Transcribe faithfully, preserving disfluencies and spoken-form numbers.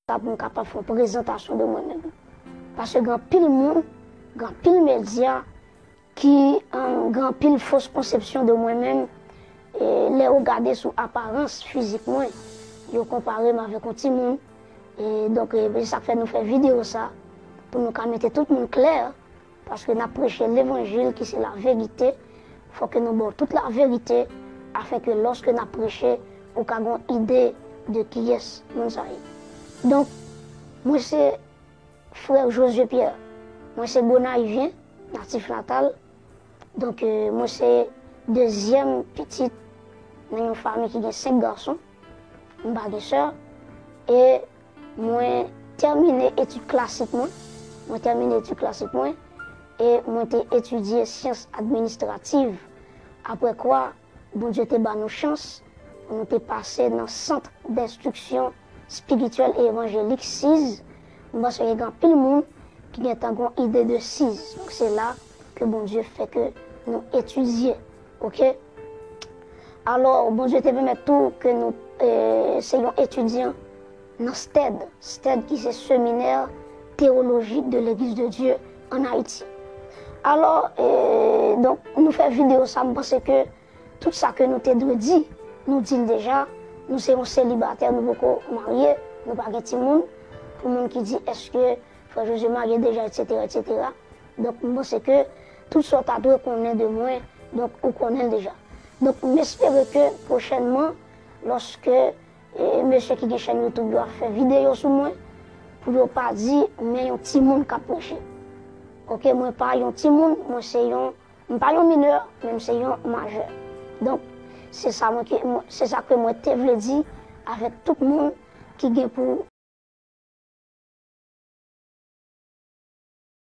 sa pou m kapab fè yon prezantasyon de mwen menm. Paske gen anpil moun, gen anpil medya ki um, gen anpil fos konsepsyon de mwen menm. E lè yo gade sou aparans fizik mwen, yo konpare m avèk yon timoun. E donk, e, se sa k fè nou fè videyo sa, pou nou ka mete tout moun klè, paske n ap preche levanjil ki se laverite. Fò ke nou ba w tout laverite, afin ke lòske n ap preche, ou ka gen yon ide de kiyès moun sa ye. Donk, mwen se frè Josué Pierre. Mwen se Gonayivyen, natif natal. Donk, e, mwen se dezyèm pitit nan yon fanmi ki gen senk gason. M pa gen sè. E mwen tèmine etid klasik mwen. Mwen tèmine etid klasik mwen. E mwen te etidye syans administrativ. Apre kwa, Bondye te ba nou chans pou nou te pase nan Sant d'Enstriksyon Espirityèl e Evanjelik, siz. M panse gen anpil moun ki gentan gen yon ide de siz. Donk, se la ke Bondye fè ke nou etidye. Oke? Alò, Bondye te pèmèt tou ke nou, e, se yon etidyan nan stèd, stèd ki se Séminaire Théologique de l'Église de Dieu en Haïti. Alò, e, donk, nou fè videyo sa, m panse ke tout sa ke nou te dwe di, nou di l deja. Nou se yon selibatè, nou poko marye, nou pa gen timoun. Pou moun ki di, èske frè Josué marye deja, etsetera, etsetera. Donk, m panse ke tout sa w ta dwe konnen de mwen, donk, ou konnen l deja. Donk, m espere ke pwochènman, lòske, e, mesye ki gen chèn YouTube yo ap fè videyo sou mwen, pou yo pa di, men yon timoun k ap preche. Oke, mwen pa yon timoun, mwen se yon, m pa yon minè, men m se yon majè. Donk, se sa mwen ke, mwen, se sa ke mwen te vle di avèk tout moun ki gen pou